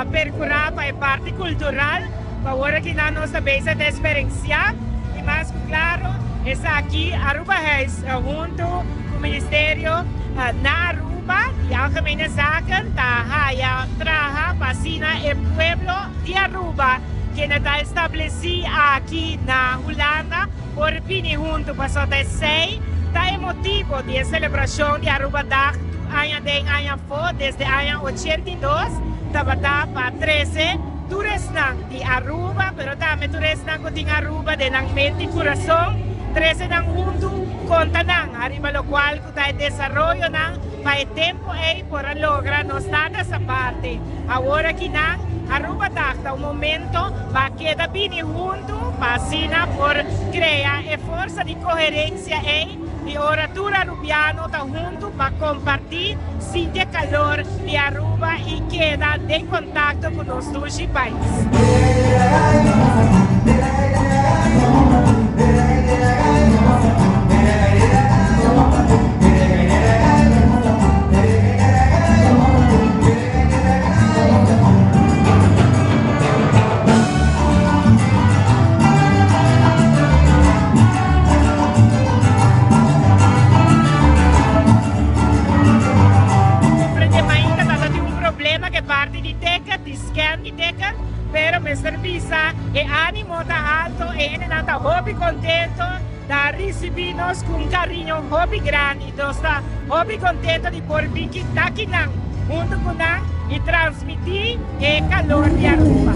a percura pa e parti cultural, cu awor aki nan nos ta bezig ta experiencia y mas cu claro esaki Arubahuis hunto cu Ministerio na Aruba di Algemene Zaken ta haya traha pa asina e pueblo di Aruba kende ta estableci aki na Hulanda por bini hunto pasobra ta esey ta e motibo di e celebracion di Arubadag tur aña den aña afo desde aña 82 tabata pa trece tur esnan di Aruba pero tambe tur esnan cu tin Aruba den nan mente y curason trece nan hunto conta nan ariba locual cu ta e desaroyonan pa e tempo ey por a logra nos Status Aparte. Awor aki nan Arubadag ta un momento pa keda bini huntu pa asina por crea e forsa di coherencia ey di ora tur Arubiano ta huntu pa comparti, sinti e calor di Aruba y keda den contacto cu nos dushi pais. Frente mainta tata tin un problema cu e parti di ticket, di scan di ticket, pero mester bisa e animo ta alto, e hendenan ta hopi contento, ta ricibi nos cu un cariño hopi grandi. Nos ta hopi contento di por bin ki nan hunto cu nan y transmiti e calor di Aruba.